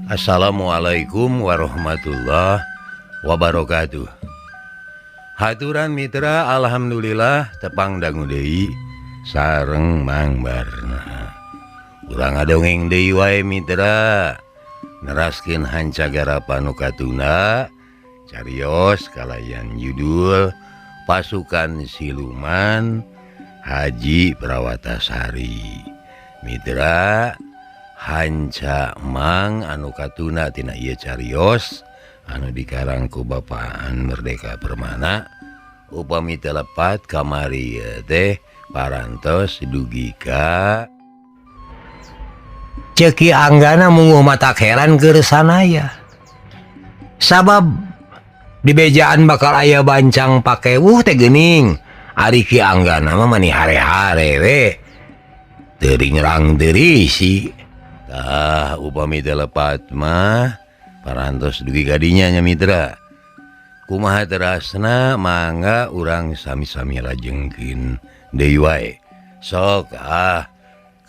Assalamualaikum warahmatullahi wabarakatuh. Haturan mitra, alhamdulillah tepang dangu deui sareng Mang Barna. Urang ngadongeng deui wae mitra, neraskeun hanca garapan nu katunda carios kalayan judul Pasukan Siluman Haji Prawatasari. Mitra, hanca Mang anu katuna tina ieu carios anu dikarang ku Bapaan Merdeka Permana upami teu lepat kamari teh parantos dugi ka Ceuk Ki Anggana munguh mata heran keur sanaya sabab dibejaan bakal aya bancang pakewuh teh geuning. Ari Ki Anggana mah mani hare-hare we teu ringrang teu risi. Tah upami teu lepat mah parantos dugi ka dinya nya mitra. Kumaha terasna mangga urang sami-sami lajengkeun deui wae. Sok ah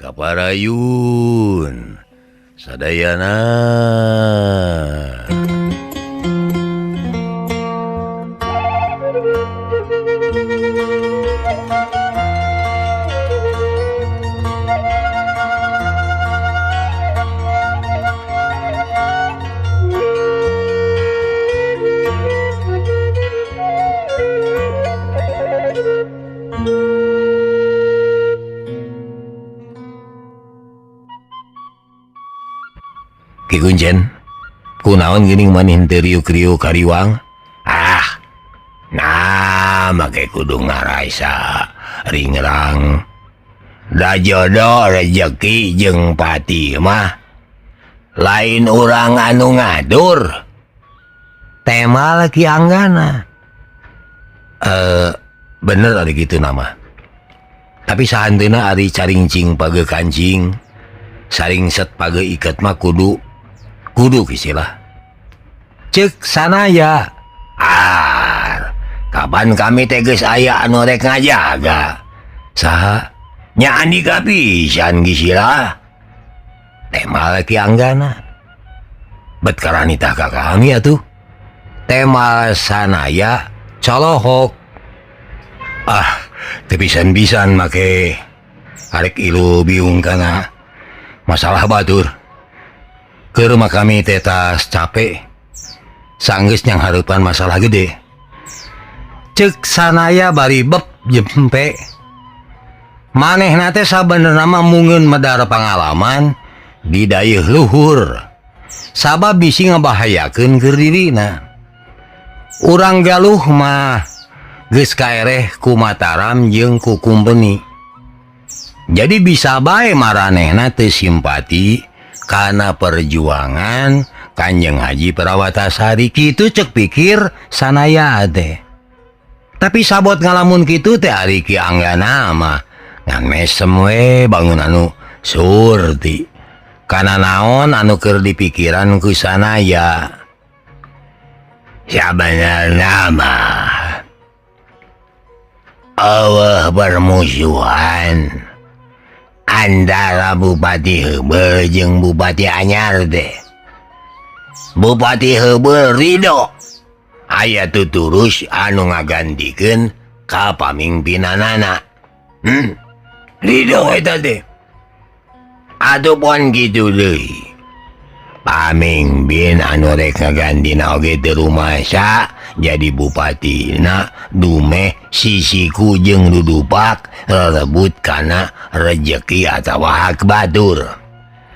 kaparayun sadayana. Ki Kuncen, kunaon geuning maneh teu riuk-riuk kariwang? Ah, nah make kudu ngaraisa ringrang. Da jodoh rejeki jeung pati mah lain urang anu ngatur. Temal Ki Anggana. Bener ari kitu nama. Tapi sahanteuna ari caringcing page kancing, saringset page iket mah kudu kudu kisilah. Cek sanaya. Ah, kapan kami teh geus aya anu rek ngajaga? Saha? Nya Andika pisan gisilah. Temal Ki Anggana. Bet karanitah ka kami atuh. Temal sanaya colohok. Ah, teu pisan-pisan make arek ilu biung kana masalah batur. Keur mah kami teh tas capek. Sanggeus nyang hareupan masalah gede. Cek sanaya bari bep jempe. Manehna teh sabenerna mah mungeun medar pangalaman di dayeuh luhur. Sabab bisi ngabahayakeun keur dirina. Urang Galuh mah geus kaereh ku Mataram jeung ku Kumpeni. Jadi bisa bae maranehna teu simpati kana perjuangan Kanjeng Haji Prawatasari kitu cek pikir sanaya teh. Tapi sabot ngalamun kitu teh ari Ki Anggana mah ngan mesem we bangun anu surti. Kana naon anu keur dipikiran ku sanaya. Sabenerna mah eueuh bermusuhan antara Bupati Heubeul jeung Bupati Anyar teh. Bupati Heubeul ridho aya tuturus anu ngagantikeun ka pamimpinanana. Ridho eta teh. Atuh pon kitu deui. Pamimpin anu rek ngagantina oge teu rumasa jadi bupatina dumeh sisiku jeung dudupak rerebut kana rejeki atawa hak batur.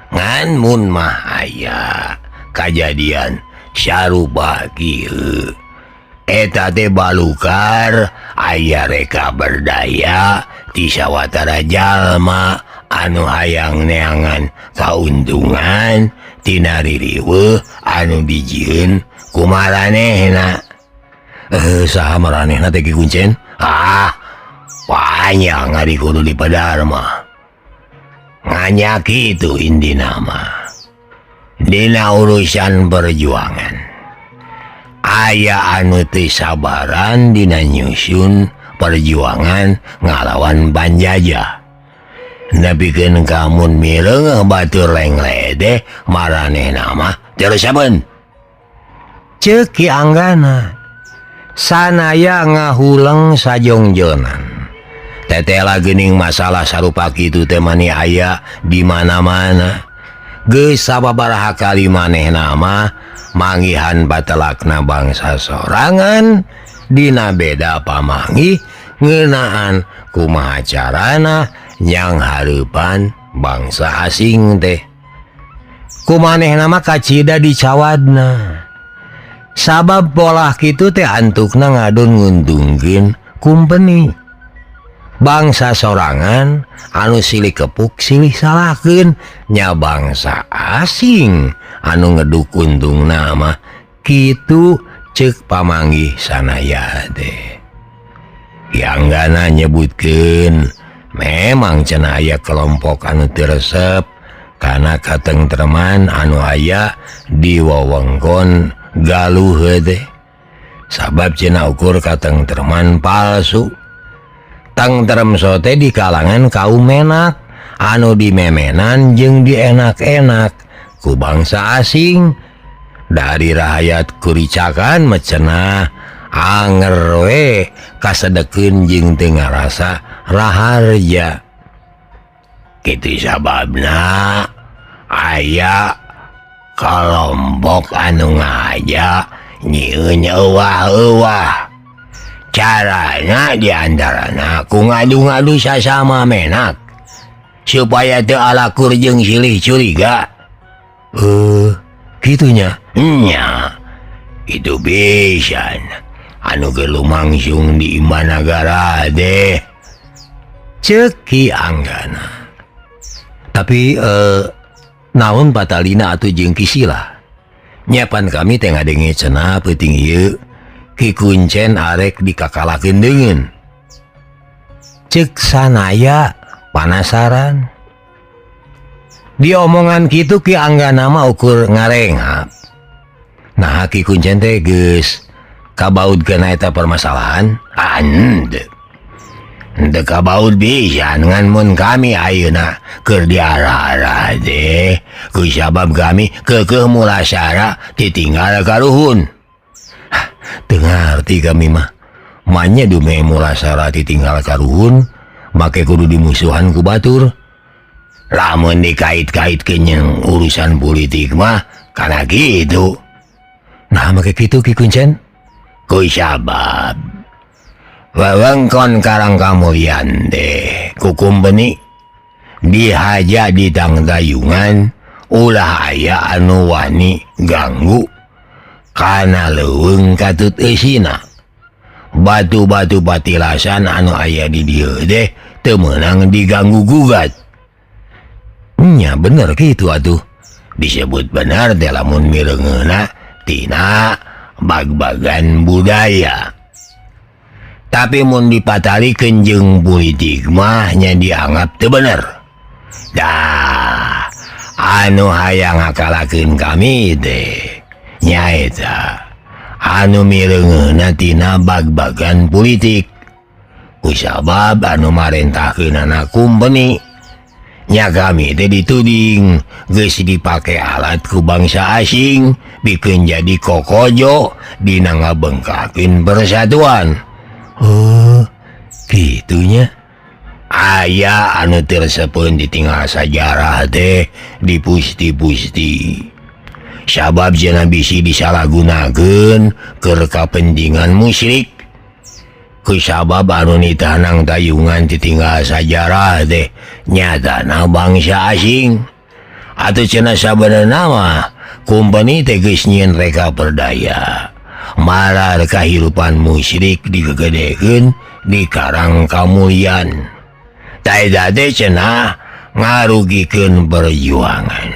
Ngan mun mah aya kajadian sarupa kieu eta teh balukar aya reka berdaya ti sawatara jalma anu hayang neangan kauntungan tina ririweuh anu dijieun ku maranehna. Saha maranehna teh Ki Kuncen? Ah, panjang ari kudu dipadar mah. Nganya kitu intina mah. Dina urusan perjuangan aya anu teu sabaran dina nyusun perjuangan ngalawan panjajah. Nepikeun ka mun mireungeuh batur lengledeh maranehna mah Terus saben Cek Ki Anggana sanaya ngahuleng sajongjonan. Tetela geuning masalah sarupa kitu teh mani aya di mana-mana. Geus sababaraha kali manehna mah manggihan patelakna bangsa sorangan dina beda pamanggih ngeunaan kumaha carana yang hareupan bangsa asing teh. Ku manehna mah kacida dicawadna. Sabab polah kitu teh antukna ngadon nguntungkeun kumpeni. Bangsa sorangan anu silih kepuk silih salahkeun nya bangsa asing anu ngeduk untung nama kitu cek pamanggih sanaya teh. Ki Anggana nyebutkeun memang cenah aya kelompok anu teu resep kana katengtreman anu aya di wewengkon Galuh teh. Sabab cenah ukur katengtreman palsu. Tengtrem sote di kalangan kaum menak anu dimemenan jeung dienak-enak ku bangsa asing. Dari rahayat kuricakan mecenah anger we kasedekeun jeung teu ngarasa raharja. Kitu sababna aya kelompok anu ngaja nyieun euwah-euwah. Caranya diantarana ku ngadu-ngadu sasama menak supaya teu alakur jeung silih curiga. Kitunya nya itu pisan anu keur lumangsung di Imbanagara deh. Cek Ki Anggana. Tapi naon patalina atuh jeung Ki Sila? Nyapan kami teh ngadenge cenah peuting ieu Ki Kuncen arek dikakalakeun deungeun. Cek sanaya panasaran. Diomongan kitu Ki Anggana mah ukur ngarengap. Nah Ki Kuncen teh geus kabaud kana eta permasalahan. Henteu. Henteu kabaud pisan ngan mun kami ayeuna keur diarah-arah teh ku sabab kami keukeuh mulasara ditinggal karuhun. Teu ngarti kami mah. Manya dume mulasara ditinggal karuhun make kudu dimusuhan ku batur. Lamun dikait-kaitkeun jeung urusan politik mah kana kitu. Nah make kitu Ki Kuncen? Ku sabab wewengkon Karang Kamulyan teh ku kumpeni dihaja di tangtayungan ulah aya anu wani ganggu kana leuweung katut eusina. Batu-batu patilasan anu aya di dieu teh teu meunang diganggu gugat. Nya bener kitu atuh. Disebut bener teh lamun mireungeuna tina bag-bagan budaya. Tapi mun dipatalikeun jeung politik mah nya dianggap teu bener. Dah anu hayang ngakalakeun kami teh nyaeta anu mireungeuna tina bag-bagan politik. Ku sabab anu marentahkeunana kumpeni. Nya kami teh dituding geus dipake alat ku bangsa asing bikin jadi kokojo dina ngabengkakeun persatuan. Oh, kitunya. Aya anu teu resepeun ditinggal sajarah teh dipusti-pusti. Sabab cenah bisi disalahgunakeun keur kapentingan musyrik. Ku sabab anu nitanang tayungan ditinggal sajarah teh nyatana bangsa asing. Atuh cenah sabenerna mah kumpeni teh geus nyieun reka perdaya. Marar kahirupan musyrik digegedekeun di Karang Kamulyan. Tah eta teh cenah ngarugikeun perjuangan.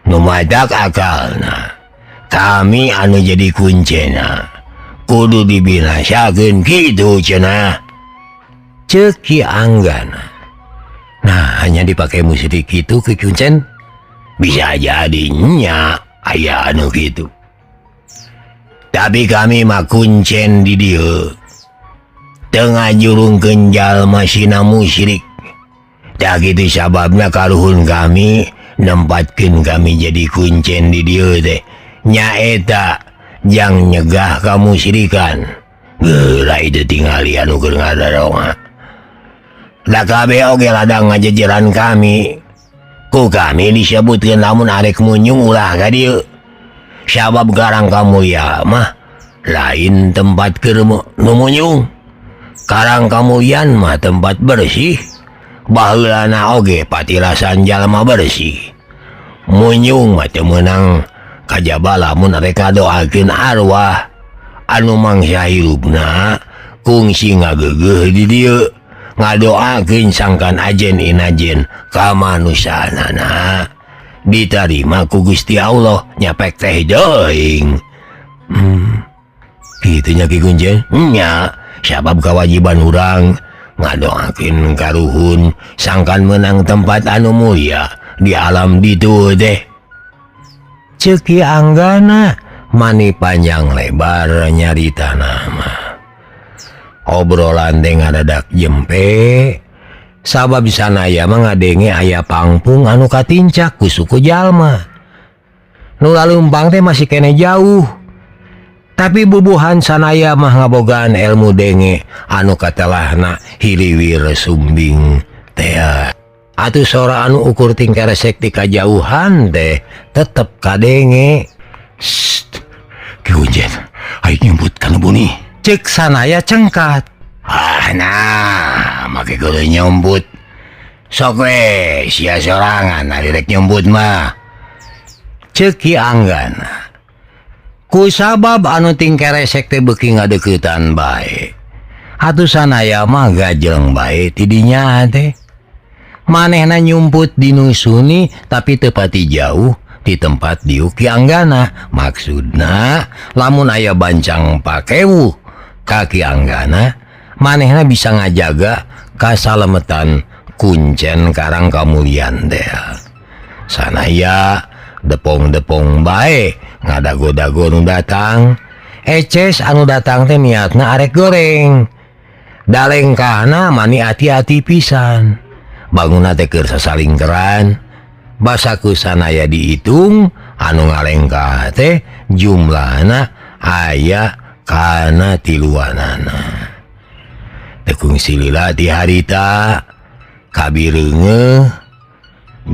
Nu matak akalna kami anu jadi kuncena kudu dibinasakeun kitu cenah. Ceuk Ki Anggana. Nah, hanya dipakai musyrik kitu Ki Kuncen? Bisa jadi nya aya anu kitu. Tapi kami mah kuncen di dieu. Teu ngajurungkeun jalma sina musyrik. Tah kitu sababna karuhun kami Nempatkeun kami jadi kuncen di dieu teh nyaeta jang nyegah kamusyrikan. Geura itu tingali anu keur ngadaronga. Da kabeh oge ladang ngajejeran kami. Ku kami disebutkeun lamun arek munyung ulah ka dieu. Sabab Karang Kamulya mah lain tempat keur nu munyung. Karang Kamulyan mah tempat bersih. Baheulana oge patilasan jalma bersih. Munyung mah teu meunang kajaba lamun arek ngadoakeun arwah anu mangsa hirupna kungsi ngageugeuh di dieu ngadoakeun sangkan ajen inajen kamanusaanana ditarima ku Gusti Allah nyapek teh deing. Kitu nya Ki Kuncen nya sabab kewajiban urang ngadoakeun karuhun sangkan menang tempat anu mulia di alam ditu teh. Ceuk Ki Anggana mani panjang lebar nyarita nama. Obrolan teh ngadadak jempe sabab sanaya mah ngadenge aya pangpung anu katincak ku suku jalma. Nu lalumpang teh masih keneh jauh. Tapi bubuhan sanaya mah ngabogaan ilmu denge anu katelahna hiliwir sumbing teh. Atuh sora anu ukur tingkah resek ti kajauhan teh tetep kadenge. Sst, Ki Kuncen, aing nyumput kana buni. Ceuk sanaya cengkat. Ah nah, make kudu nyumput. Sok we sia sorangan ari rek nyumput mah. Ceuk Ki Anggana. Ku sabab anu tingkeresek teh beuki ngadeuketan bae. Atuh sanaya mah gajleng bae ti dinya teh. Manehna nyumput dinusuni tapi teu pati jauh di tempat diuk Ki Anggana. Maksudna lamun aya bancang pakewu ka Ki Anggana, manehna bisa ngajaga kasalametan kuncen Karang Kamulyan teh. Sanaya depong-depong bae ngadago-dago nu datang. Eces anu datang teh niatna arek goreng. Dalengkahna mani ati-ati pisan. Bangunna teh keur sasalingkeran. Basaku sanaya dihitung anu ngalengkah teh jumlahna aya kana tiluanana. Teu kungsi lila ti harita kabireungeuh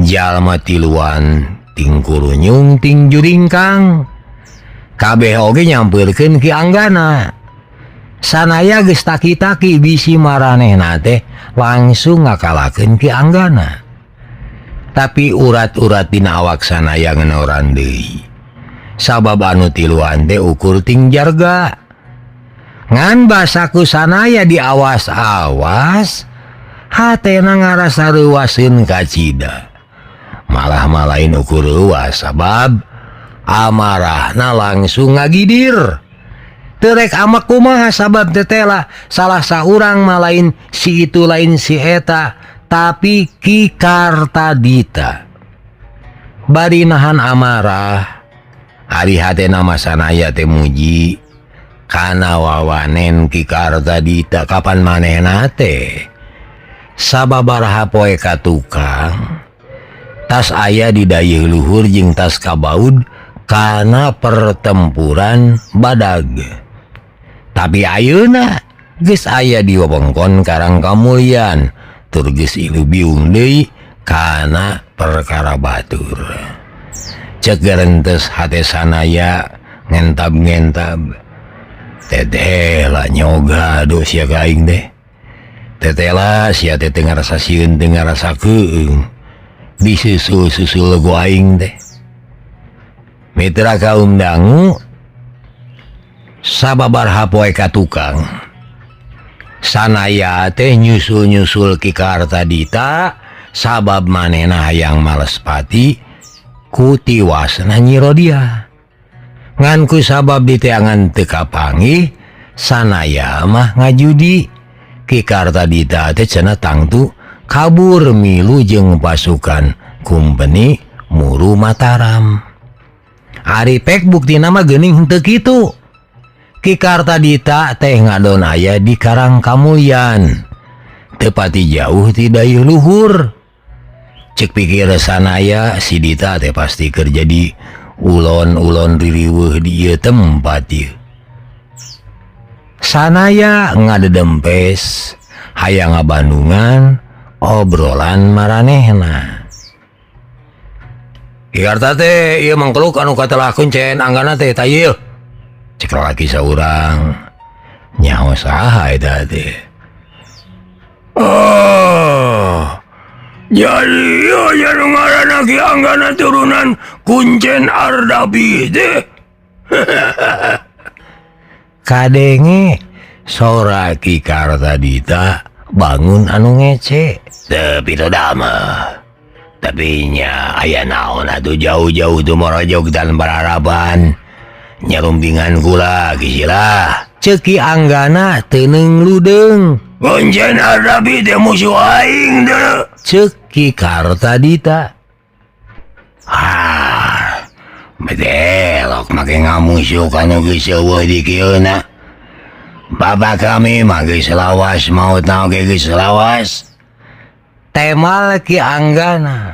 jalma tiluan ting kurunyung ting juringkang. Kabeh oge nyampeurkeun Ki Anggana. Sanaya geus taki-taki bisi maranehna teh langsung ngakalakeun Ki Anggana. Tapi urat-urat dina awak sanaya ngenoran deui. Sabab anu tiluan teh ukur ting jarga. Ngan basaku sanaya diawas-awas, hatena ngarasa reuwaseun kacida. Malah malain ukur reuwas sabab amarahna langsung ngagidir. Teu rek amak kumaha sabab tetela salah saurang malain si itu lain si eta tapi Ki Kartadita. Bari nahan amarah, ari hatena mah sanaya teh muji kana wawanen Ki Kartadita kapan manehna teh. Sababaraha poe ka tukang tas aya di dayeuh luhur jeung tas kabaud kana pertempuran badag. Tapi ayeuna geus aya di wewengkon Karang Kamulyan tur geus ilu biung deui kana perkara batur. Ceuk gerentes hate sanaya ngentab-ngentab. Teteh lah nyoga aduh sia ka aing teh. Teteh lah sia teh teu ngarasa sieun teu ngarasa keung. Disusul-susul ku aing teh. Mitra kaum dangu sababaraha poe ka tukang. Sanaya teh nyusul-nyusul Ki Kartadita sabab manehna hayang malespati ku tiwasna Nyi Rodia. Ngan ku sabab diteangan teu kapanggih sanaya mah ngajudi. Ki Kartadita teh cenah tangtu kabur milu jeung pasukan kumpeni Muru Mataram. Ari pek buktina mah geuning henteu kitu. Ki Kartadita teh ngadon aya di Karang Kamulyan. Teu pati jauh ti dayeuh luhur. Cek pikir sanaya si Dita teh pasti keur jadi ulon-ulon ririweuh di ieu tempat ieu. Sanaya ngadedempes hayang ngabandungan obrolan maranehna. Ki Karta teh ieu mangkeluk anu katelah kuncen Anggana teh tah ieu. Cek lalaki saurang nyaho saha eta teh. Oh, jadi ieu nu ngaranna Ki Anggana turunan kuncen Ardabi teh. Kadenge sora Ki Kartadita bangun anu ngece. Tapi mah tapi nya aya naon atuh jauh-jauh tumorojog dan bararaban nyarumpingan kula gisilah. Cek Ki Anggana teuneung ludeung. Kuncen Ardabi teh musuh aing deuleu. Cek Ki Kartadita. Ah, bedelok make ngamusuh kanu geus eueuh di kieuna. Bapak kami mah geus lawas maut na oge geus lawas. Temal Ki Anggana.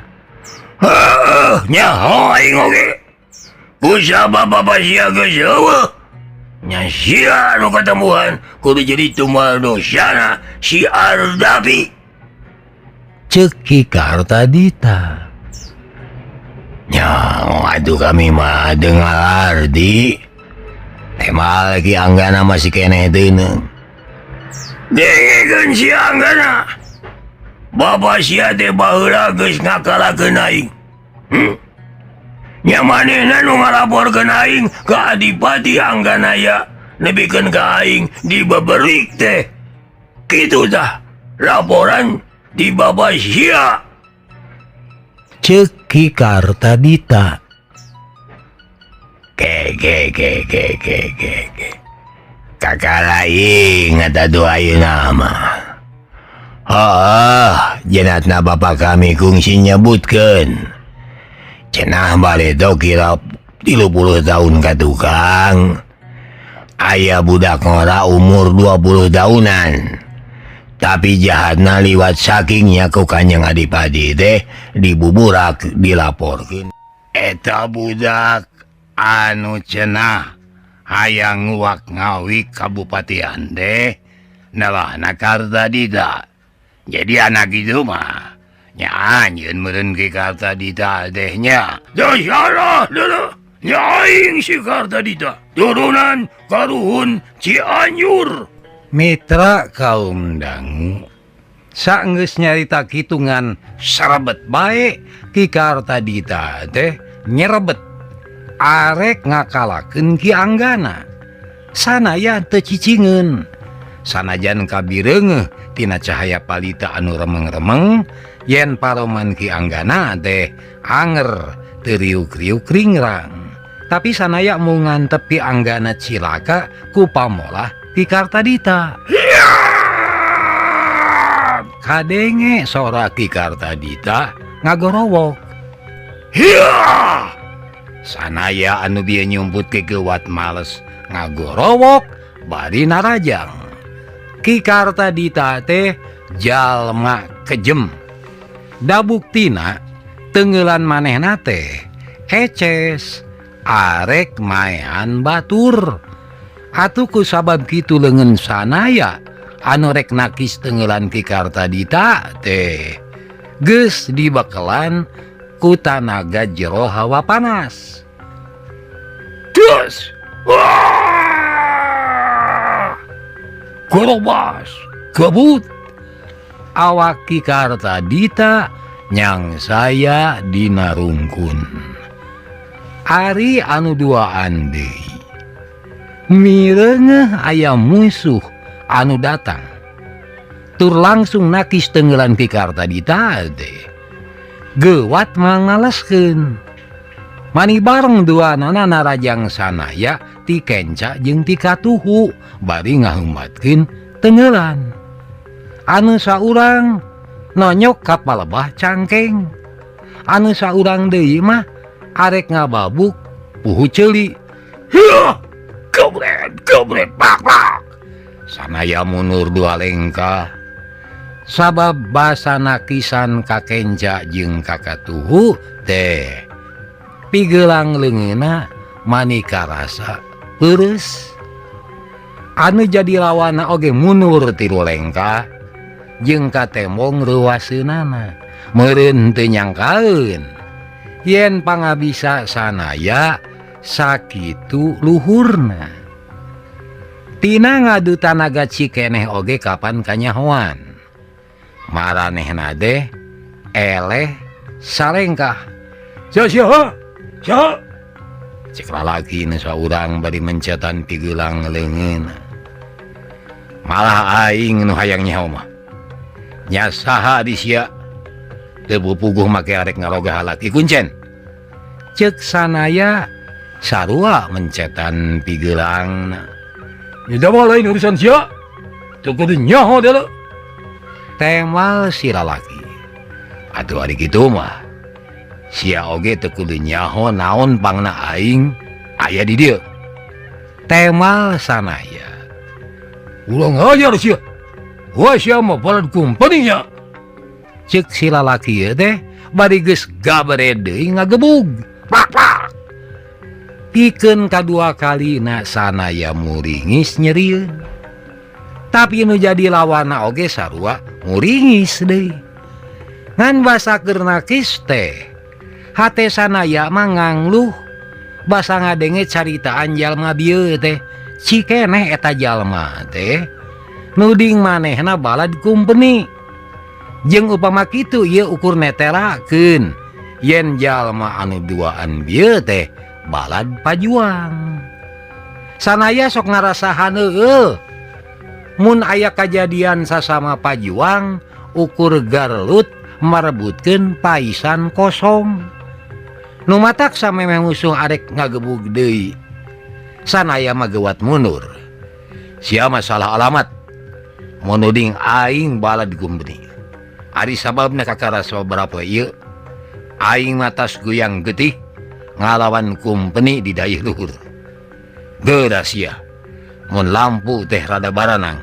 Heuh, nyaho aing oge. Kusabab bapa sia geus eueuh. Nya sia nu katembuhan kudu jadi tumbal dosana si Ardabi. Cek Ki Kartadita. Nya atuh kami mah teu ngalarti. Temal Ki Anggana masih keneh teuneung. Dengekeun si Anggana. Bapa sia teh baheula geus ngakalakeun aing. Nya manehna nu ngalaporkeun aing ka Adipati Angganaya nepikeun ka aing dibeberik teh. Kitu tah laporan di bapa sia. Cek Ki Kartadita. Ke ke ke ke ke ke ke. Kakara ingat atuh ayeuna mah. Oh, jenatna bapa kami kungsi nyebutkeun. Cenah bareto kira 30 tahun ka tukang. Aya budak ngora umur 20 tahunan. Tapi jahatna liwat sakingnya ku Kanjeng Adipati teh dibuburak dilaporkeun. Eta budak anu cenah hayang nguak ngawik kabupatian teh nelahna Kartadita. Jadi anak itu mah nya anjeun meureun Ki Kartadita teh nya. Salah deuleu. Nya aing si Kartadita turunan karuhun Cianjur. Mitra kaum dangu saenggeus nyarita kitungan sarebet bae Ki Kartadita teh nyerebet arek ngakalakeun Ki Anggana. Sanaya teu cicingeun. Sanajan kabireungeuh tina cahaya palita anu remeng-remeng yen paroman Ki Anggana teh anger teu riuk-riuk ringrang. Tapi sanaya mau ngantep Ki Anggana cilaka ku pamolah Ki Kartadita. Kadenge sora Ki Kartadita ngagorowok. Sanaya anu bieu nyumput kegewat males ngagorowok bari narajang. Ki Kartadita teh jalma kejem. Da buktina tenggelan manehna teh eces arek maehan batur. Atuh ku sabab kitu leungeun sanaya anu rek nakis tenggelan Ki Kartadita teh geus dibekelan ku tanaga jero hawa panas. Terus korobas kebut awak Ki Kartadita nyang saya dina rungkun. Ari anu duaan deui mireungeuh aya musuh anu datang tur langsung nakis tenggelan Ki Kartadita teh gewat mangaleskeun. Mani bareng duanana narajang sanaya ti kenca jeung ti katuhu bari ngaheumatkeun tenggelan. Anu saurang nonyok ka palebah cangkeng, anu saurang deui mah arek ngababuk puhu ceuli. Gobret gobret pak pak. Sanaya mundur dua lengkah. Sabab basa nakisan kakenca jeung kakatuhu teh pigelang leungeunna manika rasa peureus. Anu jadi lawana oge mundur tilu lengkah jeung katembong reuwaseunana. Meureun teu nyangkaeun yen pangabisa sanaya sakitu luhurna. Tina ngadu tanaga cikeneh oge kapan kanyahoan. Maranehna deh eleh salengkah. Cek lalaki nu saurang bari mencetan pigelang leungeun. Malah aing nu hayang nyaho mah. Nya saha di sia teu puguh make arek ngaroga halaki kuncen. Cek sanaya sarua mencetan pigelangna. Nya mah lain urusan sia. Teu kudu nyaho deuleu. Temal si lalaki. Atuh ari kitu mah sia oge teu kudu nyaho naon pangna aing aya di dieu. Temal sanaya. Ulah ngajar sia. Wah sia mah balad kumpeni nya. Ceuk si lalaki ieu teh bari geus gabere deui ngagebug. Pak pak. Pikeun kadua kalina sanaya muringis nyerieun. Tapi nu jadi lawana oge sarua muringis deui. Ngan basa keur nakis teh hate sanaya mah ngangluh basa ngadenge caritaan jalma bieu teh cikeneh eta jalma teh nuding manehna balad kumpeni. Jeung upama kitu ieu ukur netelakeun yen jalma anu duaan bieu teh balad pajuang. Sanaya sok ngarasa haneueul mun aya kajadian sasama pajuang ukur garlut marebutkeun paisan kosong. Nu matak samemeh musuh arek ngagebug deui. Sanaya mah geuwat mundur. Sia masalah alamat. Mun nuding aing balad kumpeni. Ari sababna kakara sababaraha ieu aing mah tas guyang getih ngalawan kumpeni di dayeuh luhur. Geura sia. Mun lampu teh rada baranang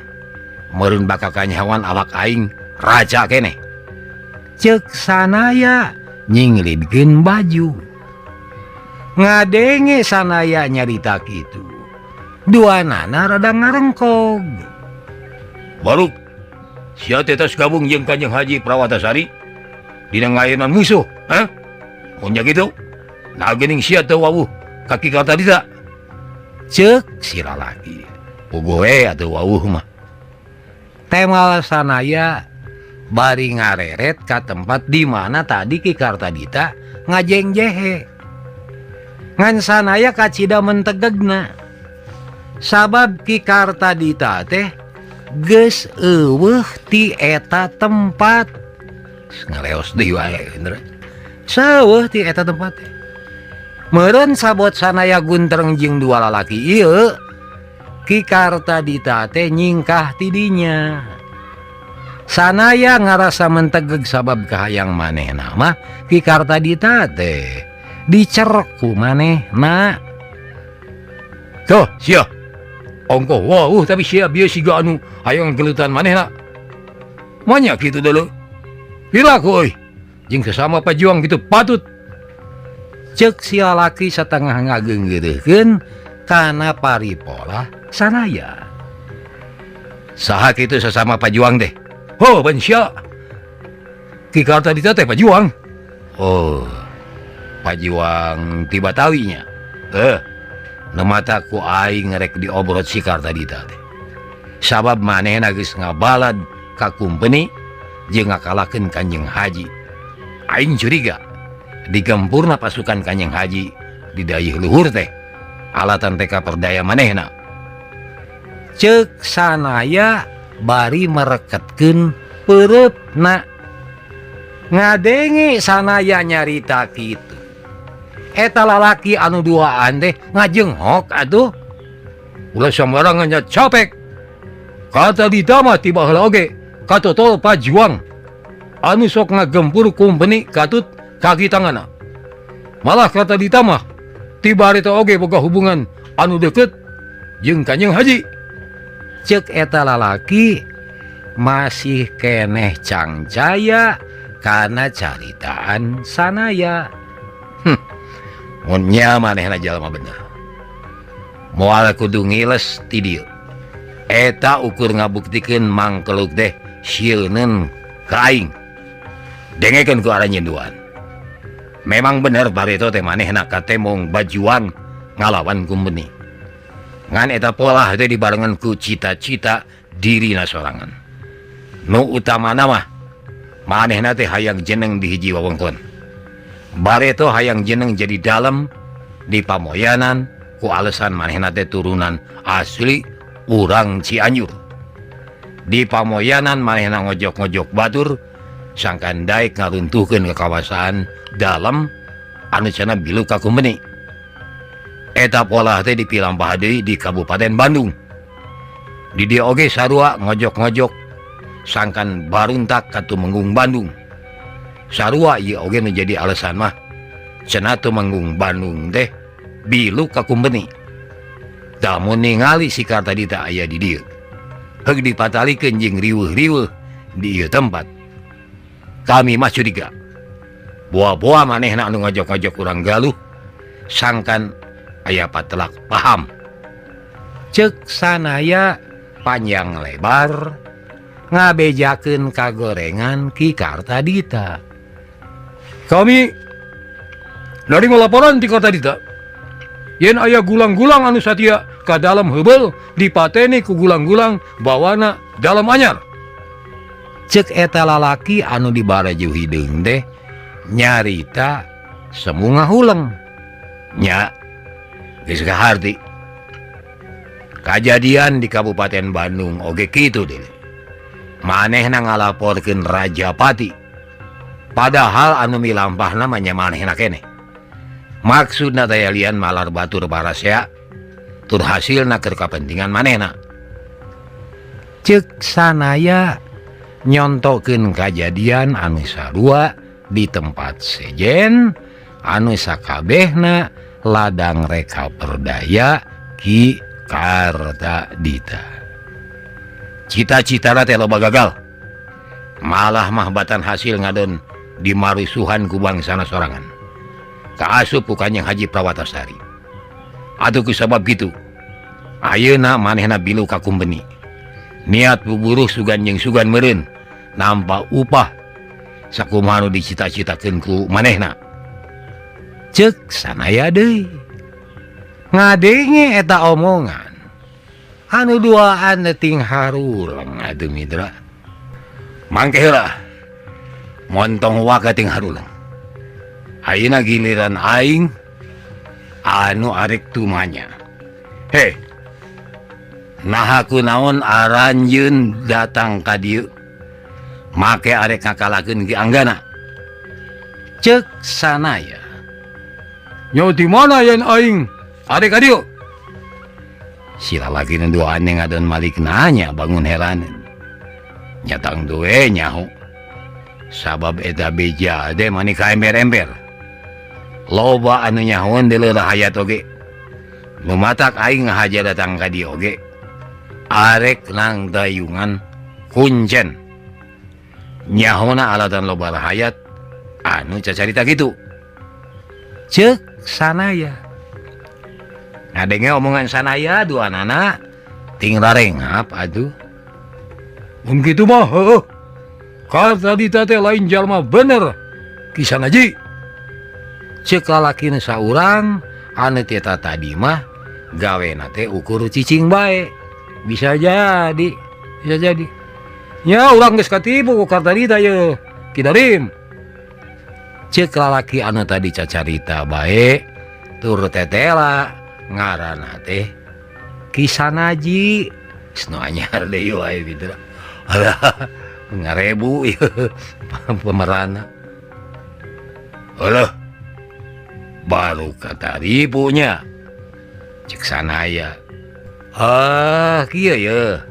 meureun bakal kanyahoan awak aing raja keneh. Ceuk sanaya nyinglidkeun baju. Ngadenge sanaya nyarita kitu. Duanana rada ngarengkog. Baruk sia teh tos gabung jeung Kanjeng Haji Prawatasari dina ngayeuna musuh, hah? Mun nya kitu nah geuning sia teu wawuh ka Ki Kartadita. Ceuk si lalaki. Puguh we atuh wawuh mah. Temal sanaya bari ngareret ka tempat di mana tadi Ki Kartadita ngajeng jehe. Ngan sanaya kacida mentegegna. Sabab Ki Kartadita teh geus eueuh ti eta tempat. Ngaleos deui wae Indra. Seueuh ti eta tempat teh. Meureun sabot sanaya guntreng jeung dua lalaki ieu, Ki Kartadita teh nyingkah ti dinya. Sanaya ngarasa mentegeg sabab kahayang manehna mah Ki Kartadita teh dicerek ku manehna. Tuh sia. Ongkoh wawuh tapi sia bieu siga anu hayang gelutan manehna. Manya kitu deuleu. Piraku euy. Jeung sesama pajuang kitu patut. Ceuk si lalaki satengah ngageunggeureuhkeun kana paripolah sanaya. Saha kitu sesama pajuang teh? Oh, ban sia. Ki Kartadita teh pajuang. Oh, pajuang ti Batawi nya. Nu mata ku aing rek diobrot si Kartadita teh. Sabab manehna geus ngabalad ka kumpeni jeung ngakalahkeun Kanjeng Haji. Aing curiga digempurna pasukan Kanjeng Haji di dayeuh luhur teh alatan teh kaperdaya manehna. Ceuk sanaya bari mereketkeun peureupna. Ngadenge sanaya nyarita kitu. Eta lalaki anu duaan teh ngajenghok atuh. Ulah sambarangan nya capek. Kata Dita mah tiba heula oge katotol pajuang anu sok ngagempur kumpeni katut kaki tanganna. Malah kata Dita mah tiba harita oge boga hubungan anu deket jeung Kanjeng Haji. Ceuk eta lalaki Masih keneh cangcaya kana caritaan sanaya. Mun nya manehna jalma bener. Moal kudu ngiles ti dieu. Eta ukur ngabuktikeun mangkeluk teh sieuneun ka aing. Dengekeun ku aranjeun duaan. Memang bener bareto teh manehna katemong bajuang ngalawan kumbeni. Ngan eta polah teh dibarengan ku cita-cita dirina sorangan. Nu utamana mah manehna teh hayang jeneng di hiji wewengkon. Bareto hayang jeneng jadi dalem di Pamoyanan ku alasan manehna teh turunan asli urang Cianjur. Di Pamoyanan manehna ngojok-ngojok batur sangkan daek ngaruntuhkeun kekawasan dalem anu cenah bilu ka kumbeni. Eta polah teh dipilampah deui di Kabupaten Bandung. Di dieu oge sarua ngojok-ngojok sangkan baruntak ka Tumenggung Bandung. Sarua ieu oge nu jadi alasan mah cenah Tumenggung Bandung teh bilu ka kumbeni. Da mun ningali si Kartadita aya di dieu. Heug dipatalikeun jeung riweuh-riweuh di ieu tempat. Kami mah curiga. Boa-boa manehna anu ngojok-ngojok urang Galuh sangkan aya patelak paham. Ceuk sanaya panjang lebar ngabejakeun kagorengan Ki Kartadita. Kami narima laporan ti Kartadita. Yen aya gulang-gulang anu satia ka dalem heubeul dipateni ku gulang-gulang bawana dalem anyar. Ceuk eta lalaki anu dibaraju hideung teh nyarita semu ngahuleng. Nya geus kaharti. Kajadian di Kabupaten Bandung oge kitu deui. Manehna ngalaporkeun Rajapati. Padahal anu milampahna mah nya manehna keneh. Maksudna teh lian malar batur parasea tur hasilna keur kapentingan manehna. Ceuk sanaya nyontokeun kajadian anu sarua di tempat sejen anu sakabehna ladang reka perdaya Ki Kartadita. Cita-cita teh loba gagal. Malah mah batan hasil ngadon di marusuhan ku bangsana sorangan. Kaasup ku Kanjeng Haji Prawatasari. Atuh ku sabab kitu, ayeuna manehna bilu ka kumbeni. Niat buburuh sugan jeung sugan meureun nampa upah sakumaha nu dicita-citakeun ku manehna. Ceuk sanaya deui. Ngadenge eta omongan. Anu duaan ting haruleng atuh mitra. Mangke heula. Montong waka ting haruleng. Ayeuna giliran aing anu arek tumanya. Heh. Naha kunaon aranjeun datang ka dieu? Make arek ngakalakeun Ki Anggana. Ceuk sanaya. Nyo di mana yen aing arek ka dieu? Si lalaki nu duaan ngadon malik nanya bangun heraneun. Nyatang duwe nyaho. Sabab eta beja teh mani ka ember-ember. Loba anu nyahoeun deuleu hayat oge. Nu matak aing ngahaja datang ka dieu oge. Arek nang dayungan kuncen. Nyahona alatan loba hayat anu cacarita kitu. Ceuk sanaya. Ngadenge omongan sanaya duanana ting rarengap atuh. Mun kitu mah heueuh. Kartadita teh lain jalma bener. Ki Sanaji. Ceuk lalaki nu saurang anu teh tadi mah gawena teh ukur cicing bae. Bisa jadi, bisa jadi. Nya urang geus katipu ku Kartadita ye. Ki Darim. Ceuk lalaki anu tadi cacarita bae tur tetela ngaranna teh Ki Sanaji. Geus nu anyar deui wae gitu. Alah, ngarebu ieu pemeranna. Alah. Baru kataripunya. Ceuk sanaya. Ah, kieu ye.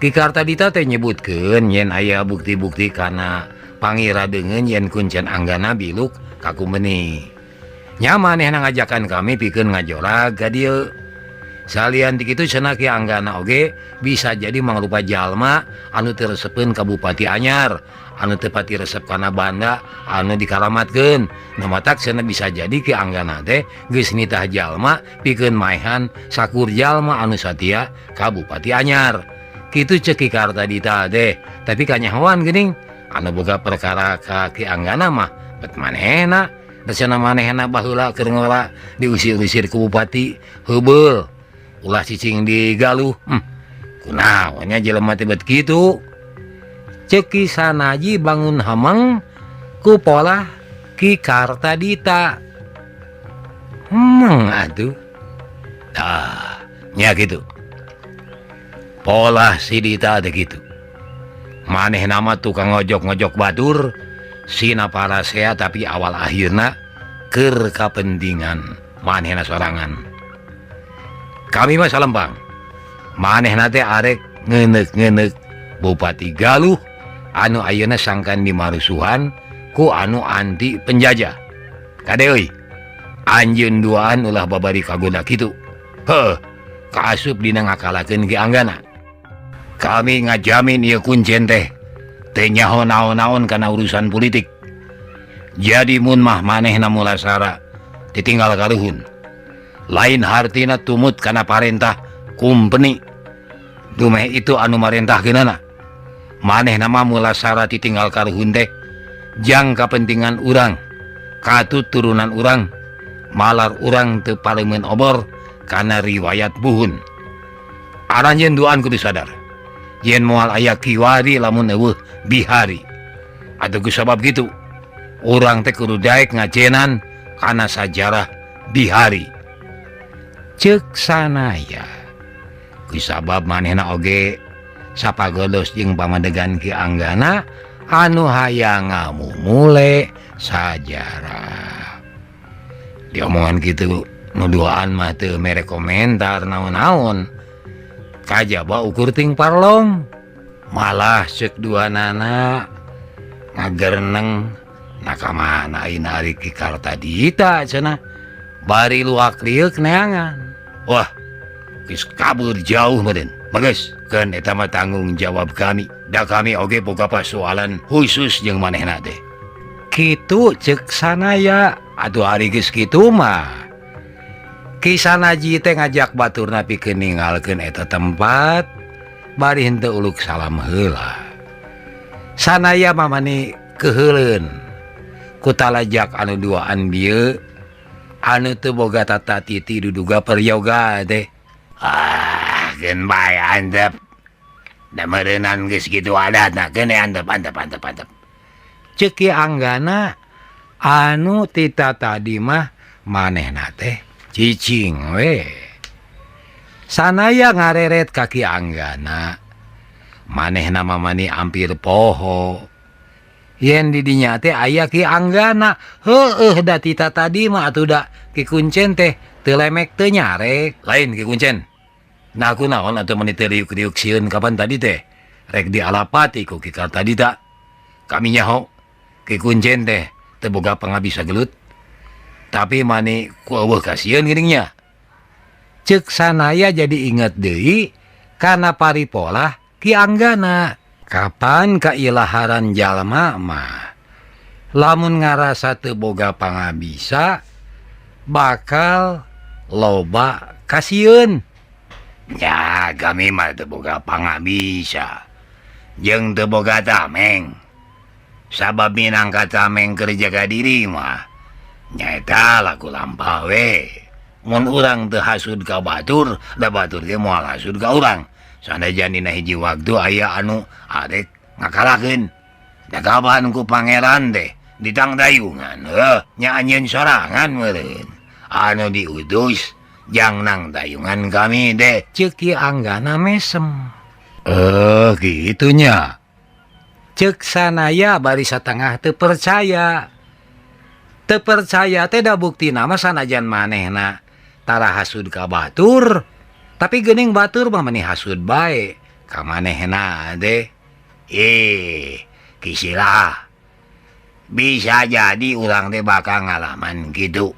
Ki Kartadita teh nyebutkeun yen aya bukti-bukti kana pangira deungeun yen kuncen Anggana biluk ka kumbeni. Nya manehna ngajakan kami pikeun ngajorag ka dieu. Salian ti kitu cenah Ki Anggana oge bisa jadi mangrupa jalma anu teu resepeun ka Bupati anyar, anu teu pati resep kana banda anu dikaramatkeun. Nu matak cenah bisa jadi Ki Anggana teh geus nitah jalma pikeun maehan sakur jalma anu satia ka Bupati anyar. Kitu ceuk Ki Kartadita teh, tapi kanyahoan geuning anu boga perkara ka Ki Anggana mah bet manehna. Da cenah manehna baheula keur ngola diusir-usir ku bupati heubeul. Ulah cicing di Galuh. Kunaon nya jelema teh bet kitu. Ceuk Ki Sanaji bangun hameng ku polah Ki Kartadita. Hemeng atuh. Tah, nya kitu. Polah si Dita teh kitu. Manehna mah tukang ngojok-ngojok batur, sina parasea tapi awal akhirna keur kapentingan manehna sorangan. Kami mah salempang. Manehna teh arek ngeuneuk-ngeuneuk Bupati Galuh anu ayeuna sangkan dimarusuhan ku anu anti penjajah. Kade euy, anjeun duaan ulah babari kagoda kitu. Heuh, kaasup dina ngakalakeun Ki Anggana. Kami ngajamin ieu kuncen teh teu nyaho naon-naon kana urusan politik. Jadi mun mah manehna mulasara ditinggal karuhun. Lain hartina tumut kana parentah kumpeni. Dumeh itu anu marentahkeunana. Manehna mah mulasara ditinggal karuhun teh jang kapentingan urang, katut turunan urang, malar urang teu pareumeun obor kana riwayat buhun. Aranjeun duaan kudu sadar. Yen moal aya kiwari lamun eueuh bihari. Atuh ku sabab kitu, urang teh kudu daek ngajenan kana sajarah bihari. Ceuk sanaya. Ku sabab manehna oge sapagodos jeung pamadegan Ki Anggana anu hayang ngamumule sajarah. Diomongan kitu nu duaan mah teu mere komentar naon-naon. Kajaba ukur ting parlong. Malah ceuk duanana ngagerneng nakamana ayeuna ari Ki Kartadita cenah. Bari luak lieuk neangan. Wah, geus kabur jauh meureun. Bagus, keun eta mah tanggung jawab kami. Da kami oge boga persoalan khusus jeung manehna teh. Kitu ceuk sanaya. Atuh ari geus kitu mah. Ki Sanaji teh ngajak baturna pikeun ninggalkeun eta tempat bari henteu uluk salam heula. Sanaya mah mani keuheuleun ku talajak anu duaan bieu anu teu boga tata titi duduga peryoga teh. Ah, keun bae antep. Da meureunan geus kitu adatna, keun antep antep antep antep. Ceuk Ki Anggana anu tita tadi mah manehna teh cicing we. Sanaya ngareret ka Ki Anggana. Manehna mah mani ampir poho. Yen di dinya teh aya Ki Anggana. Heueuh da tita tadi mah atuh da Ki Kuncen teh teu lemek teu nyarek. Lain Ki Kuncen. Nah aku naon atuh meni teu riuk-riuk sieun kapan tadi teh. Rek dialapati ku Ki Kartadita. Kami nyaho Ki Kuncen teh teu boga pangabisa gelut. Tapi mani ku eueuh kasieun geuning nya. Ceuk sanaya jadi inget deui kana paripolah Ki Anggana. Kapan kailaharan jalma mah lamun ngarasa teu boga pangabisa bakal loba kasieun. Ya kami mah teu boga pangabisa jeung teu boga tameng. Sabab minangka tameng keur jaga diri mah nyaeta laku lampah we. Mun urang teu hasud ka batur, da batur ge moal hasud ka urang. Sanajan dina hiji waktu aya anu arek ngakalakeun. Da kapan ku pangeran teh ditangdayungan, heuh nya anjeun sorangan meureun. Anu diutus jang nang dayungan kami teh. Ceuk Ki Anggana mesem. Kitu nya. Ceuk sanaya bari satengah teu percaya. Teu percaya teh da buktina mah sanajan manehna tara hasud ka batur, tapi geuning batur mah meni hasud bae ka manehna teh. Kisilah. Bisa jadi urang teh bakal ngalaman kitu.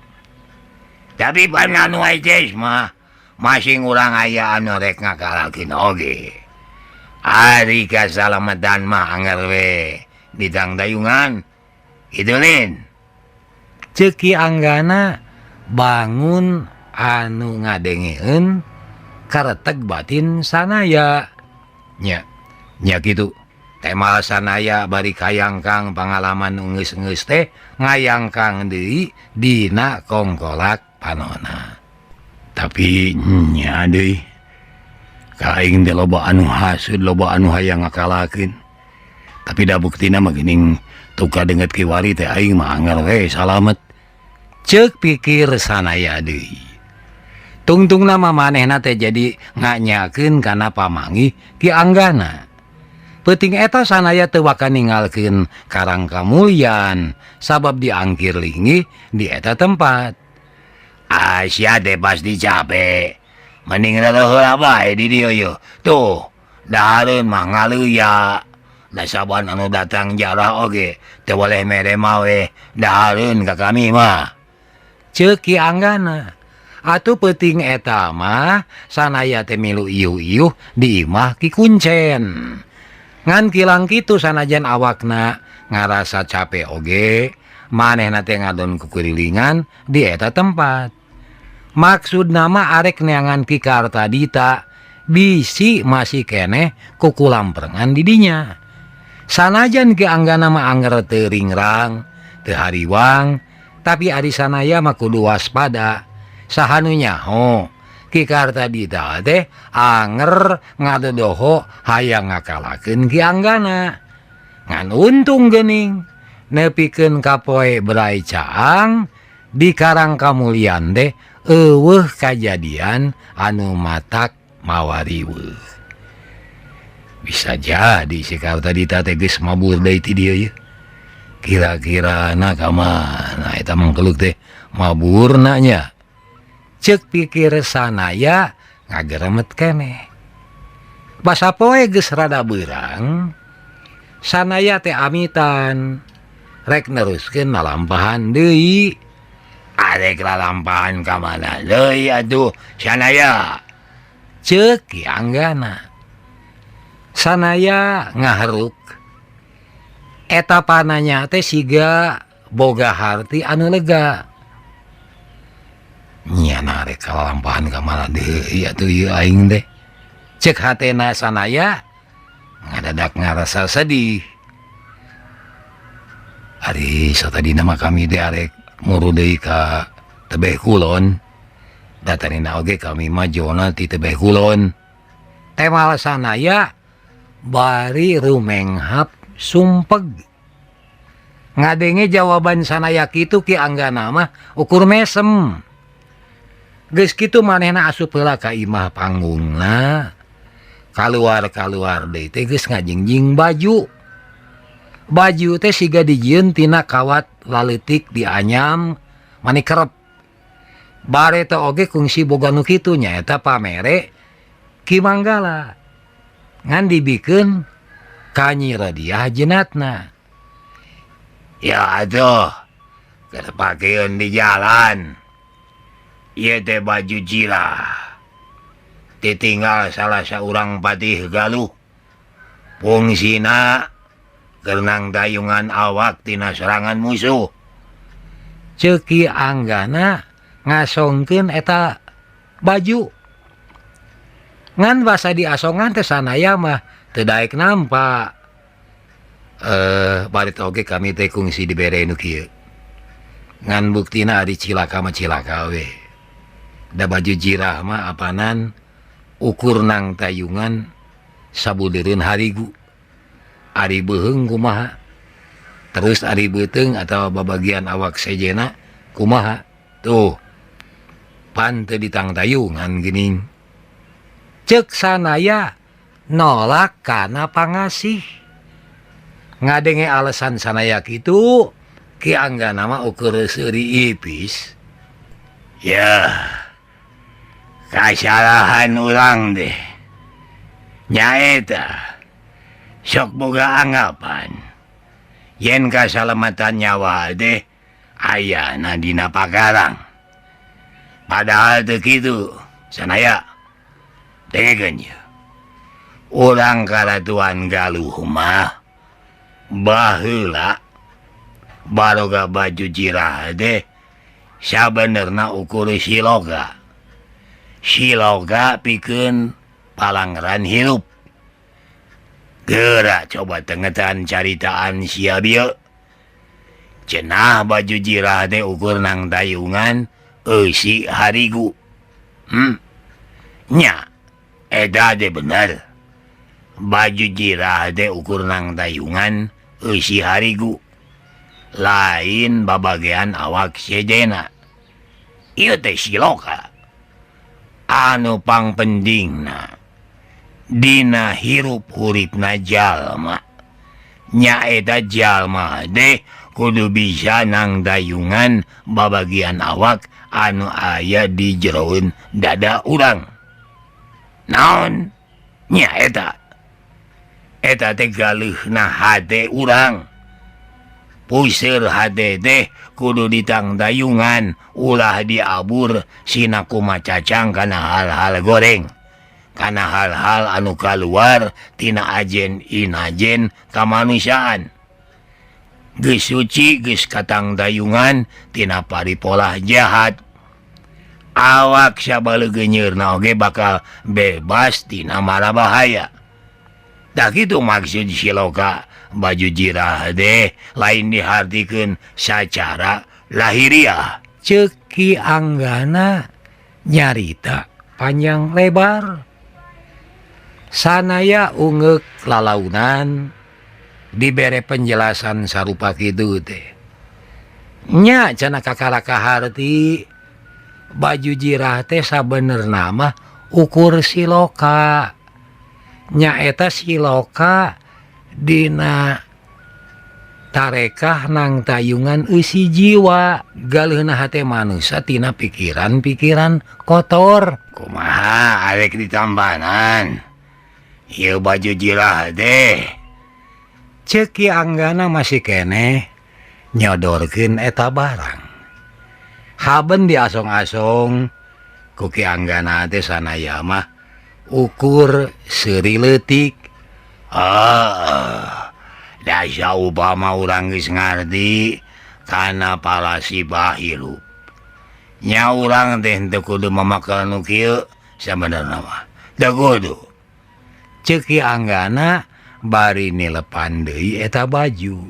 Tapi pan anu mah Masing urang aya anu rek ngakalakeun oge. Ari kasalamatan mah anger we ditang dayungan. Kitu lin. Ceuk Ki Anggana bangun anu ngadengeun kareteg batin Sanaya. Nya, nya kitu. Temal Sanaya bari kayangkang pangalaman geus-geus teh ngayangkang deui dina kongkolak panona. Tapi nya deui ka aing teh loba anu hasud, loba anu hayang ngakalakeun. Tapi da buktina mah geuning tukar deungeut kiwari teh aing mah angger we salamet. Ceuk pikir Sanaya deui. Tungtung nama manehna teh jadi nganyakeun kana pamanggih Ki Anggana. Peuting eta Sanaya teu waka ninggalkeun Karang Kamulyan sabab diangkir linggih di eta tempat. Asia teh pasti capek. Mending heula bae di dieu yeuh. Tuh, dahareun mah ngaleuya. Da saban anu datang jarah oge teu boleh mere mawe dahareun ka kami mah. Ceuk Ki Anggana. Atuh peuting eta mah Sanaya teh milu iuh-iuh di imah Ki Kuncen. Ngan kilang kitu sanajan awakna ngarasa capek oge, manehna teh ngadon kukurilingan di eta tempat. Maksudna mah arek neangan Ki Kartadita bisi masih keneh kukulamperengan di dinya. Sanajan Ki Anggana mah anger teu ringrang, teu hariwang, tapi ari Sanaya mah kudu waspada. Saha nu nyaho Ki Kartadita teh anger ngadodoho hayang ngakalakeun Ki Anggana. Ngan untung geuning nepikeun ka poe berai caang di Karang Kamulyan teh eueuh kajadian anu matak mawariweuh. Bisa jadi si Kartadita teh geus mabur deui ti dieu yeuh. Kira-kirana ka mana eta mangkeluk teh maburna nya. Ceuk pikir Sanaya ngageremet keneh. Basa poe geus rada beurang, Sanaya teh amitan rek neruskeun lalampahan deui. Arek lalampahan ka mana deui atuh Sanaya? Ceuk Ki Anggana. Sanaya ngaheruk. Eta pananya teh siga boga harti anu lega. Nya narek kalalampahan ka mana deui atuh ieu aing teh. Ceuk hatena Sanaya ngadadak ngarasa sedih. Ari satadina mah kami teh arek muru deui ka Tebeh Kulon. Datanina oge kami mah jona ti Tebeh Kulon. Temal Sanaya bari rumenghap sumpeg. Ngadenge jawaban Sanaya kitu Ki Anggana mah ukur mesem. Geus kitu manehna asup heula ka imah panggungna. Kaluar-kaluar deui teh geus ngajingjing baju. Baju teh siga dijieun tina kawat laleutik dianyam mani kerep. Bare teh oge kungsi boga nu kitu nyaeta pamere Ki Manggala. Ngan dibikeun ka Nyi Radiah jenatna. Ya atuh, keur pakeun di jalan. Ieu teh baju jirah. Ditinggal salah saurang patih Galuh. Fungsina keur nangtayungan awak tina serangan musuh. Ceuk Ki Anggana ngasongkeun eta baju. Ngan basa diasongan teh Sanaya mah teu daek nampa. Bari teh oge kami teh kungsi dibere nu kieu. Ngan buktina ari cilaka mah cilaka we. Da baju jirah mah apanan ukur nang tayungan sabudeureun harigu. Ari beuheung kumaha? Terus ari beuteung atawa babagian awak sejena kumaha? Tuh. Pan teu ditangtayungan geuning. Ceuk Sanaya nolak kana pangasih. Ngadenge alasan Sanaya kitu, Ki Anggana mah ukur seuri ipis. Ya, kasalahan urang deh. Nyaeta sok boga anggapan yen kasalamatan nyawa deh ayana dina pakarang. Padahal teu kitu. Sanaya dengekeun ieu. Urang Karatuan Galuh mah baheula baroga baju jirah teh sabenerna ukur siloga. Siloga pikeun palangran hirup. Geura coba tengetan caritaan sia bieu. Cenah baju jirah teh ukur nang dayungan eusi harigu. Nya eta teh bener. Baju jirah teh ukur nang dayungan eusi harigu. Lain babagean awak sejena. Ieu teh siloka. Anu pangpentingna dina hirup huripna jalma. Nyaeta jalma deh kudu bisa nang dayungan babagian awak anu aya di jeroeun dada urang. Naon? Nyaeta. Eta teh galeuhna hate urang. Puseur hate teh kudu ditangdayungan ulah diabur sina kumacacang kana hal-hal goreng. Kana hal-hal anu kaluar tina ajen inajen kamanusiaan. Geus suci geus katangdayungan tina paripolah jahat. Awak sabaleugeunyeurna oge bakal bebas tina mara bahaya. Tah kitu maksud siloka baju jirah deh lain dihartikeun sacara lahiriah. Ceuk Ki Anggana nyarita panjang lebar. Sanaya ungeuk lalaunan dibere penjelasan sarupa kitu teh. Nya cenah kakara kaharti baju jirah teh sabenerna mah ukur siloka. Nyaeta siloka dina tarekah nang tayungan eusi jiwa galeuhna hate manusia tina pikiran-pikiran kotor. Kumaha arek ditambahan ieu baju jirah teh? Ceuk Ki Anggana masih keneh nyodorkeun eta barang. Haben diasong-asong ku Ki Anggana teh sanaya mah ukur seuri leutik. Dasa upama urang geus ngarti kana palasibah hirup. Nya urang teh henteu kudu mamakal nu kieu sabenerna mah. Teu kudu. Ceuk Ki Anggana bari nilepan deui eta baju.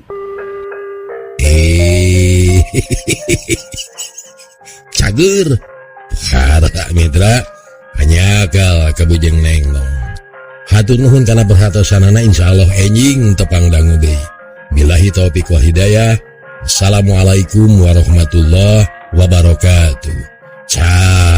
Cager. Para mitra hanyakal kabujeng nenglong. Hatur nuhun kana perhatosanana, insyaallah enjing tepang dangu deui. Billahi taufik wal hidayah. Assalamualaikum warahmatullahi wabarakatuh. Ciao.